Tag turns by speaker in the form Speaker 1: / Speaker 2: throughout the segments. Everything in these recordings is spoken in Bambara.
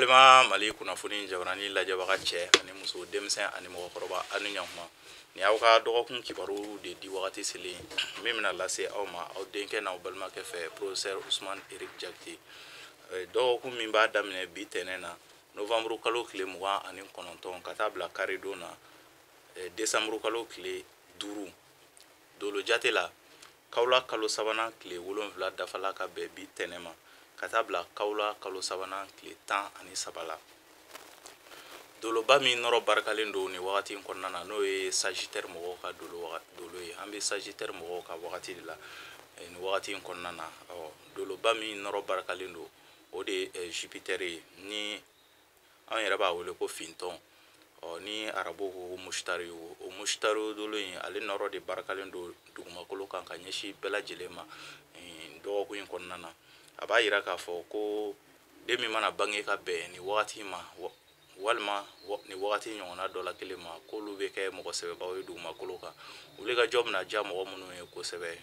Speaker 1: Balima Mali kunnafoni jabarani lajɛbaga cɛ ani muso, denmisɛn ani mɔgɔkɔrɔba, aw ni ɲakuma. Nin y'aw ka dɔgɔkun kibaru de di wagati selen min bɛna lase aw ma aw denkɛ n'aw balimakɛ fɛ, professeur Ousmane Eric Diakité. Dɔgɔkun min b'a daminɛ bi tɛnɛn na, novembre kalo tile 29, ka taa bila karidon na, décembre kalo tile 5. Dolo jate la, kawula kalo sabanan tile 7 dafala ka bɛn bi tɛnɛn ma, ka taa bila kawula kalo sabanan tile 13 la. Doloba min nɔrɔ barikalen don nin wagati in kɔnɔna na, n'o ye Sagittaire mɔgɔw ka dolo ye. An bɛ Sagittaire mɔgɔw ka wagati de la nin wagati in kɔnɔna na. Doloba min nɔrɔ barikalen don, o de ye Jupiter ye, ni an yɛrɛ b'a wele ko fintɔn. Ni arabu ko ko Musitari, o Musitari dolo in, ale nɔrɔ de barikalen don dugumakolo kan ka ɲɛsin bɛɛ lajɛlen ma dɔgɔkun in kɔnɔna na. A b'a yira k'a fɔ ko den min mana bange ka bɛn nin wagati ma, walima nin wagati ɲɔgɔnna dɔ la kelen ma, k'olu bɛ kɛ mɔgɔ sɛbɛbaw ye dugumakolo kan. Wulikajɔ bɛna diya mɔgɔ minnu ye kosɛbɛ,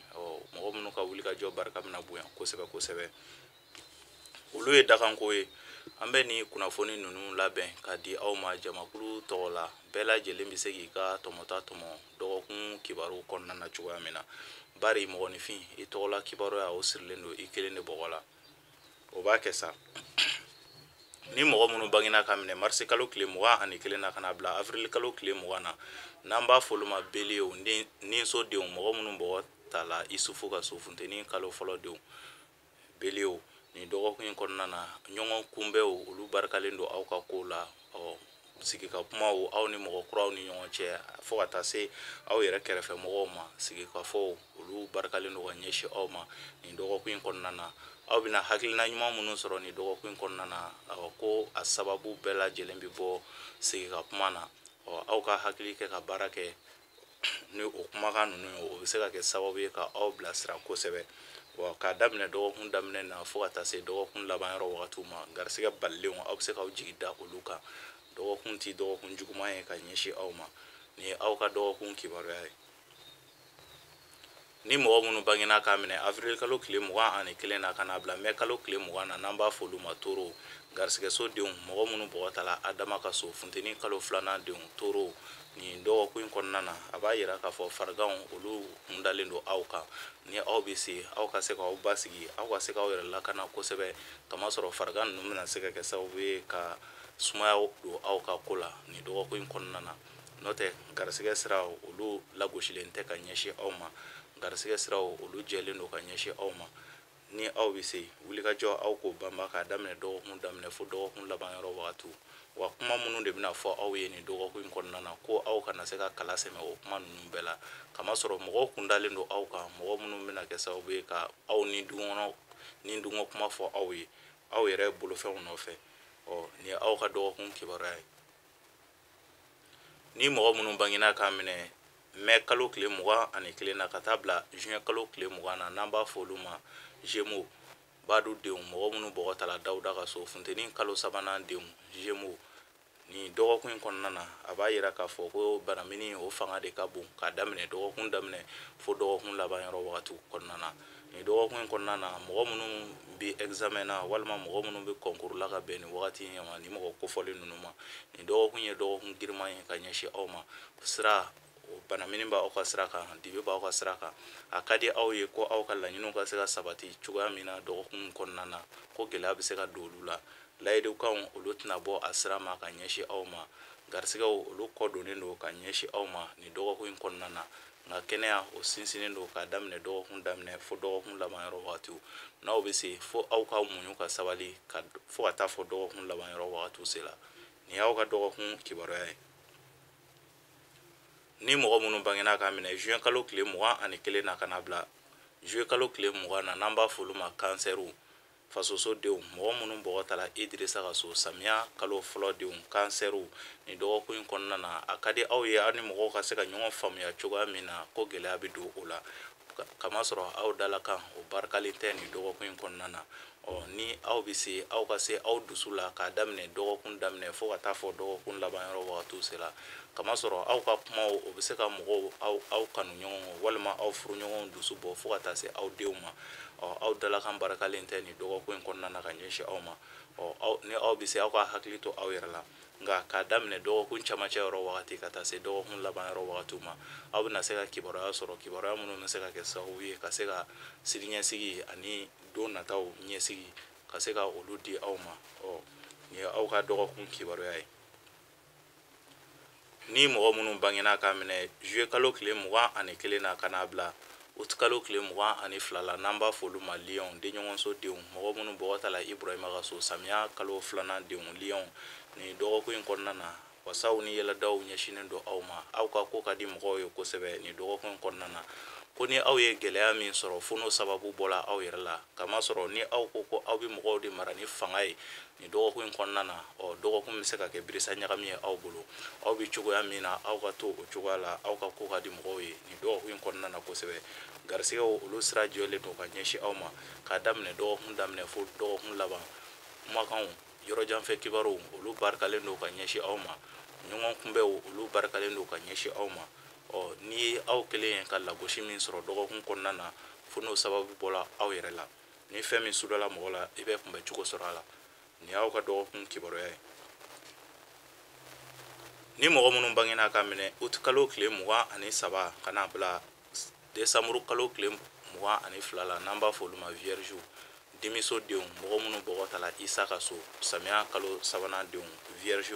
Speaker 1: mɔgɔ minnu ka wulikajɔ barika bɛna bonya kosɛbɛ kosɛbɛ, olu ye dakanko ye. An bɛ nin kunnafoni ninnu labɛn ka di aw ma jamakulu tɔgɔ la. Bɛɛ lajɛlen bɛ se k'i ka tɔmɔta tɔmɔ dɔgɔkun kibaru kɔnɔna na cogoya min na, bari mɔgɔninfin i tɔgɔla kibaruya o sirilen don i kelen de bɔgɔ la. O b'a kɛ sa ni mɔgɔ minnu bangena ka minɛ marisi kalo tile 21 na ka na bila avril kalo tile 20 na, n'an b'a fɔ olu ma beliyew, ninso denw, mɔgɔ minnu bɔgɔ ta la Isufu ka so, funteni kalo fɔlɔ denw, beliyew, nin dɔgɔkun in kɔnɔna na, ɲɔgɔn kunbɛnw olu barikalen don aw ka kow la. Sigi ka kumaw aw ni mɔgɔ kuraw ni ɲɔgɔn cɛ, fo ka taa se aw yɛrɛ kɛrɛfɛ mɔgɔw ma, sigi ka fɔw olu barikalen don ka ɲɛsin aw ma nin dɔgɔkun in kɔnɔna na. Aw bɛna hakilina ɲuman minnu sɔrɔ nin dɔgɔkun in kɔnɔna na, ko a sababu bɛɛ lajɛlen bɛ bɔ sigi ka kuma na. Aw ka hakili kɛ ka baara kɛ ni o kumakan ninnu ye, o bɛ se ka kɛ sababu ye ka aw bilasira kosɛbɛ. Wa k'a daminɛ dɔgɔkun daminɛ na fo ka taa se dɔgɔkun laban yɔrɔ wagatiw ma, garisɛgɛ balilenw aw bɛ se k'aw jigi da olu kan. Dɔgɔkun ti dɔgɔkun juguman ye ka ɲɛsin aw ma. Nin ye aw ka dɔgɔkun kibaruya ye. Ni mɔgɔ minnu bangena k'a minɛ avril kalo tile 21 na ka na bila mɛ kalo tile 20 na, n'an b'a fɔ olu ma toro, garisɛgɛso denw, mɔgɔ minnu bɔgɔ ta la Adama ka so, funteni kalo filanan denw, toro, nin dɔgɔkun in kɔnɔna na, a b'a yira k'a fɔ fariganw olu kun dalen don aw kan. Ni aw bɛ se, aw ka se k'aw basigi, aw ka se k'aw yɛrɛ lakana kosɛbɛ, kamasɔrɔ farigan ninnu bɛna se ka kɛ sababu ye ka sumaya don aw ka ko la nin dɔgɔkun in kɔnɔna na. N'o tɛ, garisɛgɛ siraw olu lagosilen tɛ ka ɲɛsin aw ma, garisɛgɛ siraw olu jɛlen don ka ɲɛsin aw ma. Ni aw bɛ se wulikajɔ, aw k'o banba k'a daminɛ dɔgɔkun daminɛ fo dɔgɔkun laban yɔrɔ wagatiw. Wa kuma minnu de bɛna fɔ aw ye nin dɔgɔkun in kɔnɔna na, ko aw kana se ka kala sɛmɛ o kuma ninnu bɛɛ la, kamasɔrɔ mɔgɔw kun dalen don aw kan, mɔgɔ minnu bɛna kɛ sababu ye ka aw ni dungɔ ni dungɔ kuma fɔ aw ye aw yɛrɛ bolofɛnw nɔfɛ. Nin ye aw ka dɔgɔkun kibaruya ye. Ni mɔgɔ minnu bangena k'a minɛ mɛ kalo tile 21 na ka taa bila juin kalo tile 20 na, n'an b'a fɔ olu ma Gémeaux, badu denw, mɔgɔ minnu bɔgɔ ta la Dawuda ka so, funteni kalo sabanan denw, Gémeaux, nin dɔgɔkun in kɔnɔna na, a b'a yira k'a fɔ ko banamini o fanga de ka bon k'a daminɛ dɔgɔkun daminɛ fo dɔgɔkun laban yɔrɔ wagatiw kɔnɔna na. Nin dɔgɔkun in kɔnɔna na, mɔgɔ minnu bɛ examen na walima mɔgɔ minnu bɛ concours la ka bɛn nin wagati in ma, nin mɔgɔ kofɔlen ninnu ma, nin dɔgɔkun ye dɔgɔkun giriman ye ka ɲɛsin aw ma. Sira o banamini b'aw ka sira kan, dibi b'aw ka sira kan. A ka di aw ye ko aw ka laɲiniw ka se ka sabati cogoya min na dɔgɔkun kɔnɔna na, ko gɛlɛya bɛ se ka don olu la. Layidukanw olu tɛna bɔ a sira ma ka ɲɛsin aw ma. Garisɛgɛw olu kɔ donnen don ka ɲɛsin aw ma nin dɔgɔkun in kɔnɔna na. Nka kɛnɛya o sinsinnen don k'a daminɛ dɔgɔkun daminɛ fo dɔgɔkun laban yɔrɔ wagatiw. N'aw bɛ se, fo aw ka muɲu ka sabali fo ka taa fɔ dɔgɔkun laban yɔrɔ wagatiw sera. Nin y'aw ka dɔgɔkun kibaruya ye. Ni mɔgɔ minnu bangena k'a minɛ juin kalo tile 21 na ka na bila juillet kalo tile 20 na, n'an b'a fɔ olu ma kansɛriw, fasoso denw, mɔgɔ minnu bɔgɔ ta la Idirisa ka so, samiya kalo fɔlɔ denw, kansɛriw, nin dɔgɔkun in kɔnɔna na, a ka di aw ye aw ni mɔgɔw ka se ka ɲɔgɔn faamuya cogoya min na, ko gɛlɛya bɛ don o la, kamasɔrɔ aw dalakan o barikalen tɛ nin dɔgɔkun in kɔnɔna na. Ni aw bɛ se, aw ka se aw dusu la k'a daminɛ dɔgɔkun daminɛ fo ka taa fɔ dɔgɔkun laban yɔrɔ wagatiw sera, kamasɔrɔ aw ka kumaw o bɛ se ka mɔgɔw aw kanu ɲɔgɔn walima aw furu ɲɔgɔnw dusu bɔ fo ka taa se aw denw ma. Aw dalakan barikalen tɛ nin dɔgɔkun in kɔnɔna na ka ɲɛsin aw ma. Ɔ, ni aw bɛ se, aw ka hakili to aw yɛrɛ la. Nka k'a daminɛ dɔgɔkun camancɛ yɔrɔ wagati ka taa se dɔgɔkun laban yɔrɔ wagatiw ma, aw bɛna se ka kibaruya sɔrɔ, kibaruya minnu bɛ se ka kɛ sababu ye ka se ka siniɲɛsigi ani don nataw ɲɛsigi ka se ka olu di aw ma. Ɔ, nin ye aw ka dɔgɔkun kibaruya ye. Ni mɔgɔ minnu bangena k'a minɛ juillet kalo tile 21 na ka n'a bila août kalo tile 22 la, n'an b'a fɔ olu ma lion, denɲɔgɔnso denw, mɔgɔ minnu bɔgɔ ta la Iburahima ka so, samiya kalo filanan denw, lion, nin dɔgɔkun in kɔnɔna na, wasaw ni yɛlɛdaw ɲɛsinnen don aw ma. Aw ka ko ka di mɔgɔw ye kosɛbɛ nin dɔgɔkun in kɔnɔna na. Ko ni aw ye gɛlɛya min sɔrɔ, fo n'o sababu bɔla aw yɛrɛ la, kamasɔrɔ ni aw ko ko aw bɛ mɔgɔw de mara ni fanga ye nin dɔgɔkun in kɔnɔna na, ɔ, dɔgɔkun bɛ se ka kɛ birisa ɲagami ye aw bolo. Aw bɛ cogoya min na, aw ka to o cogoya la. Aw ka ko ka di mɔgɔw ye nin dɔgɔkun in kɔnɔna na kosɛbɛ. Garisigɛw, olu sira jɔlen don ka ɲɛsin aw ma k'a daminɛ dɔgɔkun daminɛ fo dɔgɔkun laban. Kumakanw, yɔrɔjanfɛ kibaruw, olu barikalen don ka ɲɛsin aw ma. Ɲɔgɔn kunbɛnw, olu barikalen don ka ɲɛsin aw ma. Ɔ, n'i ye aw kelen ye ka lagosi min sɔrɔ dɔgɔkun kɔnɔna na, fo n'o sababu bɔra aw yɛrɛ la. Ni fɛn min sudala mɔgɔ la, i bɛ kunbɛ cogo sɔrɔ a la. Nin y'aw ka dɔgɔkun kibaruya ye. Ni mɔgɔ minnu bangena ka minɛ août kalo tile 23 ka n'a bila décembre kalo tile 22 la, n'an b'a fɔ olu ma vierge, dimiso denw, mɔgɔ minnu bɔgɔ ta la Isa ka so, samiya kalo sabanan denw, vierge,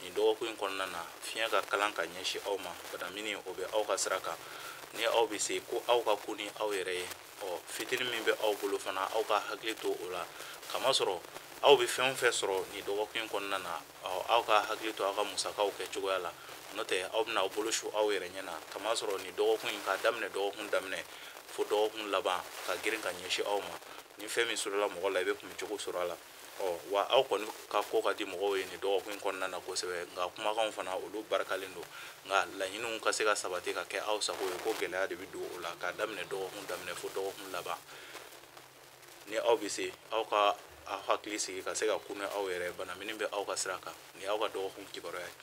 Speaker 1: nin dɔgɔkun in kɔnɔna na, fiɲɛ ka kalan ka ɲɛsin aw ma. Banamini, o bɛ aw ka sira kan. Ni aw bɛ se ko aw ka ko ni aw yɛrɛ ye, ɔ, fitinin min bɛ aw bolo fana, aw ka hakili to o la, kamasɔrɔ aw bɛ fɛn o fɛn sɔrɔ nin dɔgɔkun in kɔnɔna na, ɔ, aw ka hakili to aw ka musakaw kɛ cogoya la, n'o tɛ aw bɛna aw bolo su aw yɛrɛ ɲɛ na, kamasɔrɔ nin dɔgɔkun in, k'a daminɛ dɔgɔkun daminɛ fo dɔgɔkun laban, ka girin ka ɲɛsin aw ma. Ni fɛn min sɔrɔla mɔgɔ la, i bɛ kunbɛ cogo sɔrɔ a la. Ɔ, wa aw kɔni ka ko ka di mɔgɔw ye nin dɔgɔkun in kɔnɔna na kosɛbɛ. Nka kumakanw fana, olu barikalen don. Nka laɲiniw ka se ka sabati ka kɛ aw sago ye, ko gɛlɛya de bɛ don o la k'a daminɛ dɔgɔkun daminɛ fo dɔgɔkun laban. Ni aw bɛ se, aw ka aw hakili sigi ka se ka kun aw yɛrɛ. Banamini bɛ aw ka sira kan. Nin y'aw ka dɔgɔkun kibaruya ye.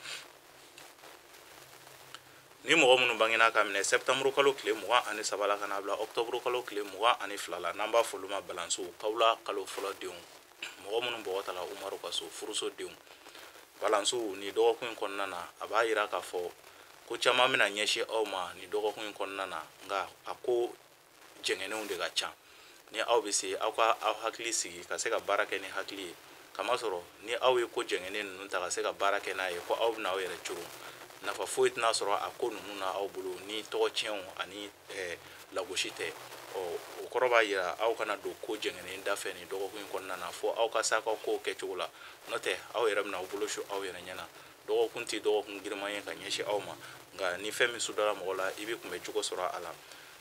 Speaker 1: Ni mɔgɔ minnu bangena ka minɛ septembre kalo tile 23 la ka n'a bila octobre kalo tile 22 la, n'an b'a fɔ olu ma balanso, kawula kalo fɔlɔ denw, mɔgɔ minnu bɔgɔ ta la Umaru ka so, furuso denw, balanso, nin dɔgɔkun in kɔnɔna na, a b'a yira k'a fɔ ko caman bɛna ɲɛsin aw ma nin dɔgɔkun in kɔnɔna na. Nka a ko jɛngɛnenw de ka ca. Ni aw bɛ se, aw ka aw hakili sigi ka se ka baara kɛ ni hakili ye, kamasɔrɔ ni aw ye ko jɛngɛnen ninnu ta ka se ka baara kɛ n'a ye, ko aw bɛna aw yɛrɛ coron, nafa foyi tɛna sɔrɔ a ko ninnu na aw bolo ni tɔgɔ tiɲɛw ani lagosi tɛ. Ɔ, o kɔrɔ b'a yira aw kana don ko jɛngɛnen da fɛ nin dɔgɔkun in kɔnɔna na, fo aw ka s'a ka kow kɛcogo la, n'o tɛ aw yɛrɛ bɛna aw bolo su aw yɛrɛ ɲɛ na. Dɔgɔkun tɛ dɔgɔkun girinman ye ka ɲɛsin aw ma. Nka ni fɛn min sudala mɔgɔ la, i bɛ kunbɛ cogo sɔrɔ a la.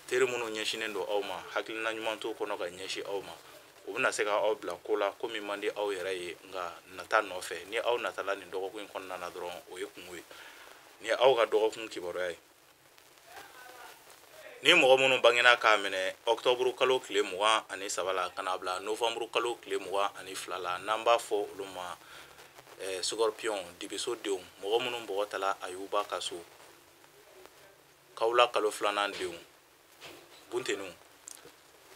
Speaker 1: Teri minnu ɲɛsinnen don aw ma, hakilina ɲuman t'o kɔnɔ ka ɲɛsin aw ma. U bɛna se ka aw bila ko la, ko min man di aw yɛrɛ ye, nka nata nɔfɛ. Ni aw natala nin dɔgɔkun in kɔnɔna na dɔrɔn, o ye kungo ye. Ni aw ka dɔgɔkun kibaruya ye. Ni mɔgɔ minnu bangena k'a minɛ octobre kalo tile 23 la ka n'a bila novembre kalo tile 22 la, n'an b'a fɔ olu ma scorpion, dibiso denw, mɔgɔ minnu bɔgɔ tala Ayuba ka so, kawula kalo filanan denw, bunteniw,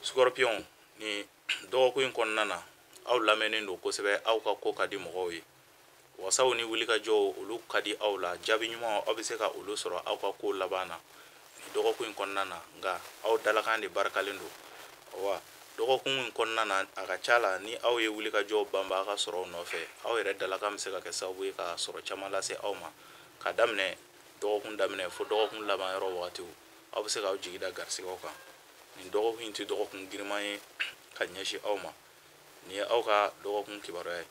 Speaker 1: scorpion, ni dɔgɔkun in kɔnɔna na, aw lamɛnnen don kosɛbɛ. Aw ka ko ka di mɔgɔw ye. Wasaw ni wulikajɔw, olu ka di aw la. Jaabi ɲuman, aw bɛ se ka olu sɔrɔ aw ka ko laban na nin dɔgɔkun in kɔnɔna na. Nka aw dalakan de barikalen don wa dɔgɔkun in kɔnɔna na, a ka ca la, ni aw ye wulikajɔw banba aw ka sɔrɔw nɔfɛ, aw yɛrɛ dalakan bɛ se ka kɛ sababu ye ka sɔrɔ caman lase aw ma. Ka daminɛ dɔgɔkun daminɛ fo dɔgɔkun laban yɔrɔ wagatiw, aw bɛ se k'aw jigi da garisigɛw kan. Nin dɔgɔkun in tɛ dɔgɔkun girinman ye ka ɲɛsin aw ma. Nin ye aw ka dɔgɔkun kibaruya ye.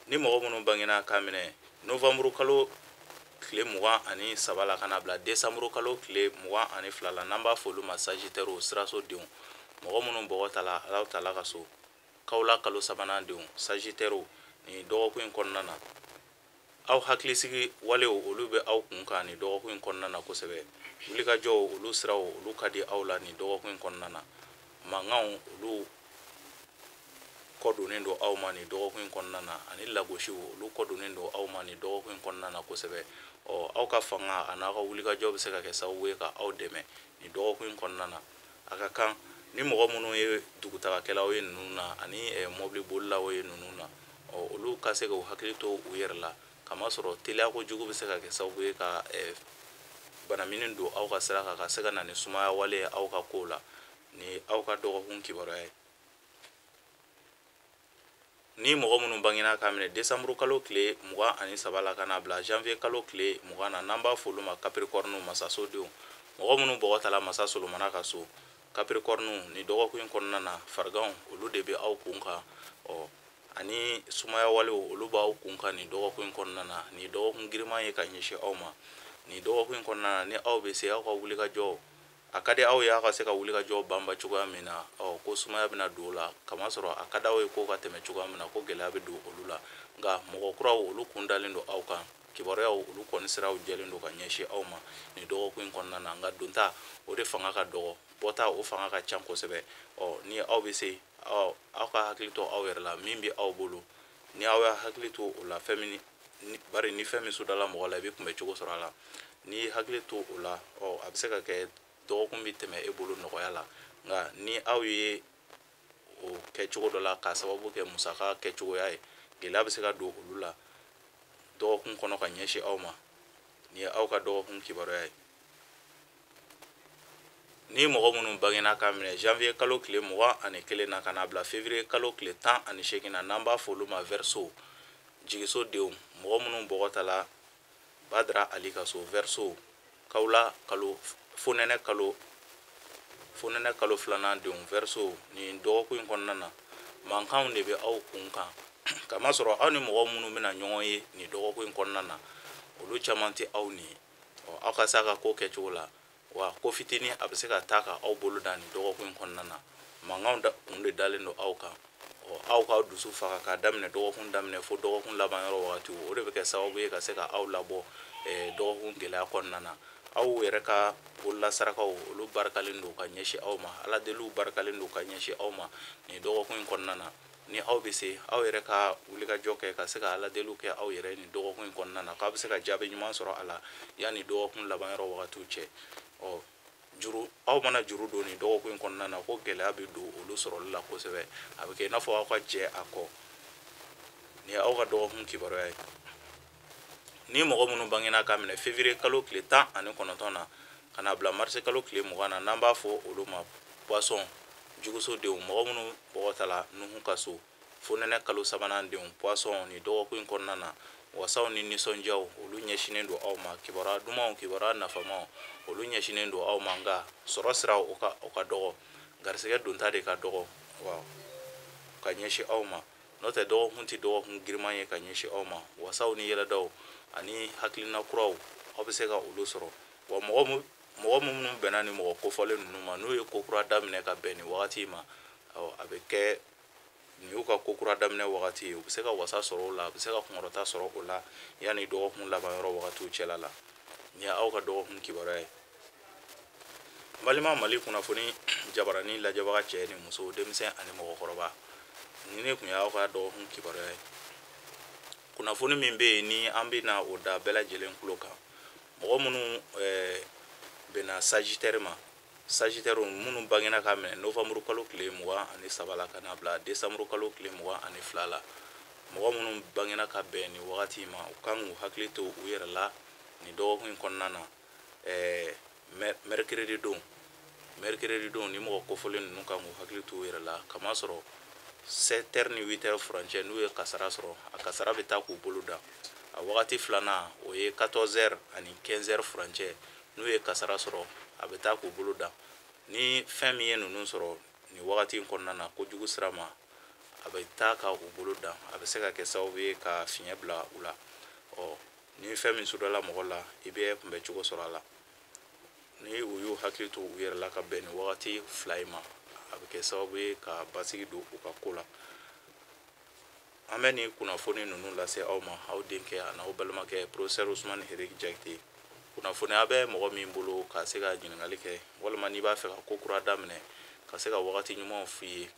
Speaker 1: Ni mɔgɔ minnu bangena k'a minɛ novembre kalo tile 23 la ka n'a bila décembre kalo tile 22 la, n'an b'a fɔ olu ma sagittaire, siraso denw, mɔgɔ minnu bɔgɔ ta la Alahu taala ka so, kawula kalo sabanan denw, sagittaire, nin dɔgɔkun in kɔnɔna na, aw hakilisigi walew, olu bɛ aw kun kan nin dɔgɔkun in kɔnɔna na kosɛbɛ. Wulikajɔw, olu siraw, olu ka di aw la nin dɔgɔkun in kɔnɔna na. Mankanw, olu kɔ donnen don aw ma nin dɔgɔkun in kɔnɔna na, ani lagosiw, olu kɔ donnen don aw ma nin dɔgɔkun in kɔnɔna na kosɛbɛ. Ɔ, aw ka fanga a n'aw ka wulikajɔ bɛ se ka kɛ sababu ye ka aw dɛmɛ nin dɔgɔkun in kɔnɔna na. A ka kan ni mɔgɔ minnu ye dugutagakɛlaw ye ninnu na, ani mɔbili bolilaw ye ninnu na, Olu ka se k'u hakili to u yɛrɛ la, kamasɔrɔ teliya kojugu bɛ se ka kɛ sababu ye ka banamini don aw ka sira kan, ka se ka na ni sumaya wale ye aw ka kow la. Ni aw ka dɔgɔkun kibaruya ye. Ni mɔgɔ minnu bangena k'a minɛ desanburu kalo tile 23 la ka n'a bila janvier kalo tile 20 na, n'an b'a fɔ olu ma Capricorne masasodenw, mɔgɔ minnu bɔgɔ tala masa Solomana ka so, Capricorne ni dɔgɔkun in kɔnɔna na, fariganw olu de bɛ aw kun kan, ani sumaya walew olu b'aw kun kan nin dɔgɔkun in kɔnɔna na. Nin dɔgɔkun giriman ye ka ɲɛsin aw ma. Nin dɔgɔkun in kɔnɔna na, ni aw bɛ se aw ka wulikajɔ, a ka di aw ye aw ka se ka wulikajɔ banba cogoya min na, ko sumaya bɛna don o la, kamasɔrɔ a ka di aw ye ko ka tɛmɛ cogoya min na, ko gɛlɛya bɛ don olu la. Nka mɔgɔ kuraw olu kun dalen don aw kan, kibaruyaw olu kɔni siraw jɛlen don ka ɲɛsin aw ma nin dɔgɔkun in kɔnɔna na. Nka donta o de fanga ka dɔgɔ, bɔta o fanga ka ca kosɛbɛ. Ni aw bɛ se, aw ka hakili to aw yɛrɛ la, min bɛ aw bolo, ni aw y'a hakili to o la, fɛn min bari ni fɛn min sudala mɔgɔ la, i bɛ kunbɛ cogo sɔrɔ a la. N'i ye hakili to o la, a bɛ se ka kɛ dɔgɔkun bɛ tɛmɛ e bolo nɔgɔya la. Nka ni aw ye o kɛ cogo dɔ la k'a sababu kɛ musaka kɛcogoya ye, gɛlɛya bɛ se ka don olu la dɔgɔkun kɔnɔ ka ɲɛsin aw ma. Nin ye aw ka dɔgɔkun kibaruya ye. Ni mɔgɔ minnu bangena k'a minɛ janvier kalo tile 21 na ka n'a bila février kalo tile 18 na, n'an b'a fɔ olu ma Verseau jigiso denw, mɔgɔ minnu bɔgɔ tala Badara Ali ka so, Verseau kawula kalo fonɛnɛ kalo fonɛnɛ kalo filanan denw, Verseau nin dɔgɔkun in kɔnɔna na, mankanw de bɛ aw kun kan, kamasɔrɔ aw ni mɔgɔ minnu bɛna ɲɔgɔn ye nin dɔgɔkun in kɔnɔna na, olu caman tɛ aw ni ye. Aw ka se a ka ko kɛcogo la, wa ko fitinin a bɛ se ka taa ka aw bolo da nin dɔgɔkun in kɔnɔna na. Mankanw kun de dalen don aw kan. Aw k'aw dusu faga k'a daminɛ dɔgɔkun daminɛ fo dɔgɔkun laban yɔrɔ wagati, o de bɛ kɛ sababu ye ka se ka aw labɔ dɔgɔkun gɛlɛya kɔnɔna na. Aw yɛrɛ ka bolola sarakaw olu barikalen don ka ɲɛsin aw ma, ala deliw barikalen don ka ɲɛsin aw ma nin dɔgɔkun in kɔnɔna na. Ni aw bɛ se, aw yɛrɛ ka wulikajɔ kɛ ka se ka ala deliw kɛ aw yɛrɛ nin dɔgɔkun in kɔnɔna na, k'aw bɛ se ka jaabi ɲuman sɔrɔ a la yanni dɔgɔkun laban yɔrɔ wagatiw cɛ. Juru, aw mana juru don nin dɔgɔkun in kɔnɔna na, ko gɛlɛya bɛ don olu sɔrɔli la kosɛbɛ, a bɛ kɛ i n'a fɔ aw ka jɛ a kɔ. Nin ye aw ka dɔgɔkun kibaruya ye. Ni mɔgɔ minnu bangena k'a minɛ février kalo tile 19 na ka n'a bila mars kalo tile 20 na, n'an b'a fɔ olu ma poisson juguso denw, mɔgɔ minnu bɔgɔ tala Nuhu ka so, fonɛnɛ kalo sabanan denw, poisson nin dɔgɔkun in kɔnɔna na, wasaw ni nisɔndiyaw olu ɲɛsinnen don aw ma, kibaruya dumanw, kibaruya nafamaw olu ɲɛsinnen don aw ma. Nka sɔrɔ siraw o ka dɔgɔ, garisɛgɛ donta de ka dɔgɔ wa ka ɲɛsin aw ma. N'o tɛ dɔgɔkun tɛ dɔgɔkun giriman ye ka ɲɛsin aw ma. Wasaw ni yɛlɛdaw ani hakilina kuraw aw bɛ se ka olu sɔrɔ. Wa mɔgɔ minnu bɛnna ni mɔgɔ kofɔlen ninnu ma, n'u ye ko kura daminɛ ka bɛn nin wagati ma, a bɛ kɛ nin y'u ka ko kura daminɛ wagati ye, u bɛ se ka wasa sɔrɔ o la, a bɛ se ka kunkɔrɔta sɔrɔ o la yanni dɔgɔkun laban yɔrɔ wagatiw cɛla la. Nin ye aw ka dɔgɔkun kibaruya ye. N balima Mali kunnafoni jabarani lajɛbaga cɛ ni muso, denmisɛn ani mɔgɔkɔrɔba, nin ne tun ye aw ka dɔgɔkun kibaruya ye. Kunnafoni min bɛ yen ni an bɛna o da bɛɛ lajɛlen tulo kan, mɔgɔ minnu bɛnna Sagittaire ma, Sagittaire minnu bangena k'a minɛ novembre kalo tile 23 la ka n'a bila décembre kalo tile 22 la, mɔgɔ minnu bangena ka bɛn nin wagati ma, u kan k'u hakili to u yɛrɛ la nin dɔgɔkun in kɔnɔna na. Mercredi don, mercredi don ni mɔgɔ kofɔlen ninnu kan k'u hakili to u yɛrɛ la, kamasɔrɔ 7 heures ni 8 heures furancɛ n'u ye kasara sɔrɔ, a kasara bɛ taa k'u bolo da. A wagati filanan o ye 14 heures ani 15 heures furancɛ n'u ye kasara sɔrɔ, a bɛ taa k'u bolo da. Ni fɛn min ye ninnu sɔrɔ nin wagati in kɔnɔna na kojugu sira ma, a bɛ taa ka u bolo da, a bɛ se ka kɛ sababu ye ka fiɲɛ bila u la. Ni fɛn min sudala mɔgɔ la, i bɛ kunbɛ cogo sɔrɔ a la. Ni u y'u hakili to u yɛrɛ la ka bɛn nin wagati fila in ma, a bɛ kɛ sababu ye ka basigi don u ka ko la. An bɛ nin kunnafoni ninnu lase aw ma, aw denkɛ a n'aw balimakɛ professeur Ousmane Eric Diakité. Kunnafoniya bɛ mɔgɔ min bolo ka se ka ɲininkali kɛ, walima n'i b'a fɛ ka ko kura daminɛ ka se ka wagati ɲumanw f'i ye,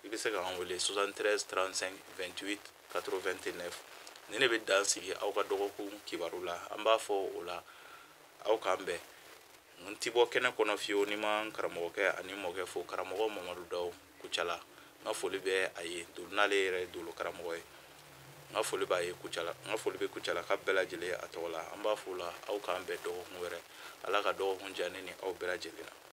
Speaker 1: i bɛ se k'an wele 73 35 28 89. Ni ne bɛ dan sigi aw ka dɔgɔkun kibaru la, an b'a fɔ o la aw k'an bɛn. N ti bɔ kɛnɛ kɔnɔ fiyewu ni ma n karamɔgɔkɛ ani mɔkɛ fo, karamɔgɔ Mamadu Daw Kucala. N ka foli bɛ a ye, n'ale yɛrɛ ye dolo karamɔgɔ ye. N ka foli b'a ye Kucala, n ka foli bɛ Kucalaka bɛɛ lajɛlen ye a tɔgɔ la. An b'a f'o la aw k'an bɛn dɔgɔkun wɛrɛ. Ala ka dɔgɔkun diya ne ni aw bɛɛ lajɛlen na.